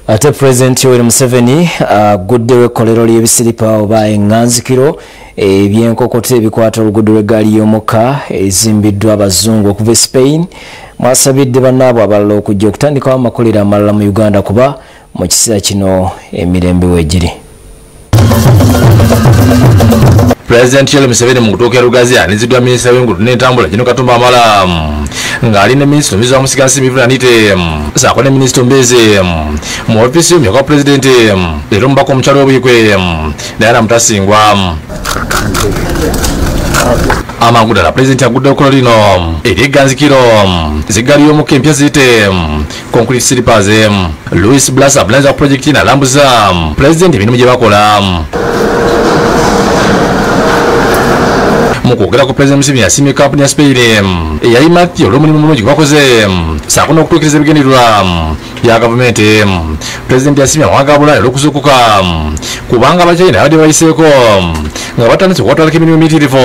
Ate President Yoweri Museveni aguddewo ekkolero ly'ebisiripa oba eŋŋanzikiro ebyenkokoto ebikwata oluguudo lw'eggaali y'omukka ezimbiddwa abazungu okuva e Spain. Mwasabidde bannaabwe abalala okujja okutandikawo amakolero amalala mu Uganda kuba mu kiseera kino emirembe weegiri. President Yoweri Museveni mu kutuuka e Lugazi aniziddwa minisita w'enguudo n'entambula Gen. Katumba Wamala ng'ali ne minisita omubeezi wa Musigansimbi Evelyn Anite ssaako ne minisita omubeezi mu ofiisi y'omumyuka wa pulezidenti era omubaka omukyala w'Obuikwe Diana Mutasingwa. Amangu ddala pulezidenti aguddewo ekkola lino ery'egganzikiro z'eggaali y'omukka empya ziyite concrete sleepers. Louis Blas avunaanyizibwa ku pulojekiti eno alambuza pulezidenti emirimu gye bakola. Mu kwogera ku Pulezidenti Museveni yasiimye kampuni ya Spain eya Matthew olw'omulimu omulungi gwe bakoze ssaako n'okutuukiriza ebigendererwa bya gavumenti. Pulezidenti yasiimye amawanga ga Bulaaya olw'okuzuukuka kubanga Abachina abadde bayiseeko nga batandise okubatwalako emirimu emiyitirivu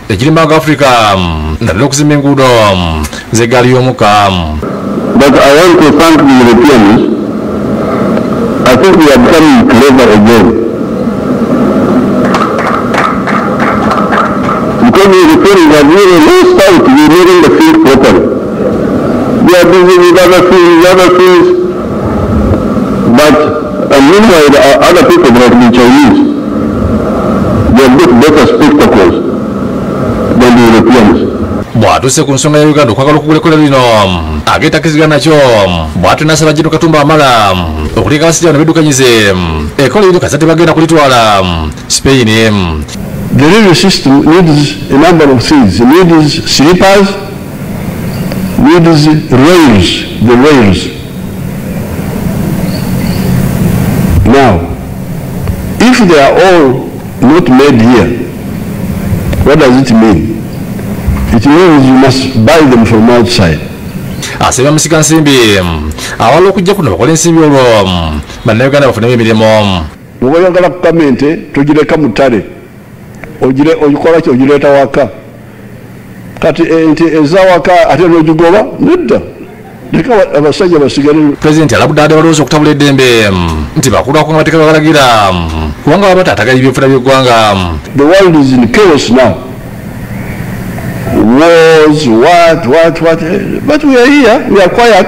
egiri mu mawanga ga Afrika naddala okuzimba enguudo z'eggaali y'omukka. But I want to thank the Europeans. I think we are becoming clever again. Because the Europeans have really lost out in reading the field properly. They are busy with other things, but and meanwhile there are other people like the Chinese. They have got better spectacles than the Europeans. Bw'atuuse ku nsonga ya Uganda okwagala okugula ekkolero lino ageetakizigana nakyo bw'atyo n'asaba Gen. Katumba Wamala okuleka abasajja bano beddukanyize ekkolero lino kasita tebagenda kulitwala Spain. The railway system needs a number of things. It needs sleepers, needs rails, the rails. Now, if they are all not made here, what does it mean? It means you must buy them from outside. Asabye Musigansimbi awala okujja kuno bakole ensimbi olwo bannayuganda bafunemu emirimu. Bw'oba oyagala kukama ente togireka mu ttale, ogikola ki? Ogireeta waka. Kati ente eza waka ate n'ogigoba? Nedda, leka abasajja basigale. Pulezidenti alabudde abadde balowooza okutabula eddembe nti bakulwako nga mateeka bagalagira kubanga baba bataataganya ebyenfuna by'eggwanga. The world is in chaos now. Wars, what, but we are here, we are quiet.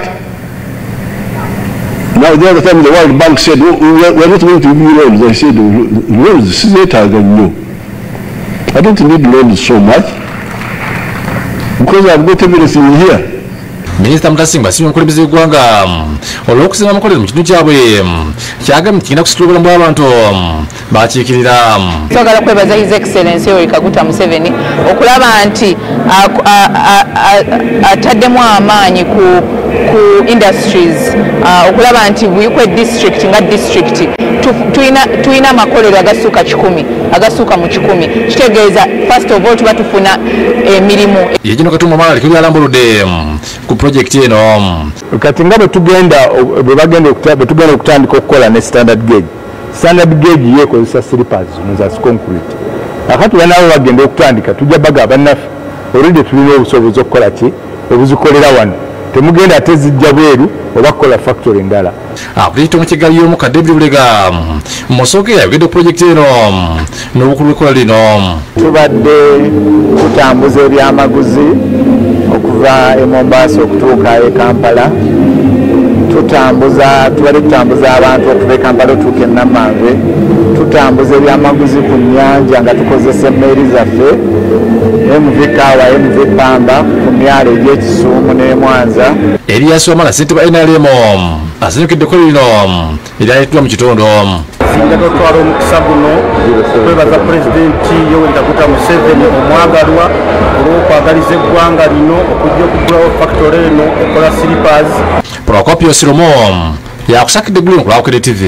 Now the other time the World Bank said, oh, we are not going to give you loans. I said, loans, no. I don't need loans so much because I've got everything here. Minisita Mutasingwa asiimye omukulembeze w'eggwanga olw'okuzimba amakolero mu kitundu kyabwe kyagambye nti kigenda kusitula obulamu bw'abantu bakiikirira. Twagala kwebaza His Excellency Yoweri Kaguta Museveni okulaba nti ataddemu amaanyi ku industries, okulaba nti Buikwe district nga district tulina amakolero agasuuka 100, agasuuka mu 100. Kitegeeza first of all tuba tufuna emirimu. Ye Gen. Katumba Wamala aliko byalambuludde ku pulojekiti eno. Kati nga bwe tugenda okutandika okukola ne standard gauge. Standard gauge yeekozesa slippers zino za concrete. Akati banaabo bagenda okutandika tujja baga bannaffe already tulina obusobozi okukola ki obuzikolera wano. Temugenda ate zijja bweru oba kukola factory endala. Akulira mu kigali y'omukka David Bulega Musoke yayogedde ku pulojekiti eno n'obukulu bw'ekkola lino. Tubadde tutambuza ebyamaguzi okuva e Mombasa okutuuka e Kampala. Tubadde tutambuza abantu okuva e Kampala otuuka e Namanve. Tutambuza ebyamaguzi ku nnyanja nga tukozesa emmeeri zaffe MV Kawa, MV Pamba ku myalo egy'Ekisuumu n'e Mwanza. Erias Wamala ssentebe wa NRM asanyukidde ekkolero lino eryaleeteddwa mu kitundu. Singa totwala omukisa guno okwebaza Pulezidenti Yoweri Kaguta Museveni omwagalwa olw'okwagaliza eggwanga lino okujja okuggulawo factory eno ekola slippers. Procopio Siromo yakusakidde eggulire ku Lwakukede TV.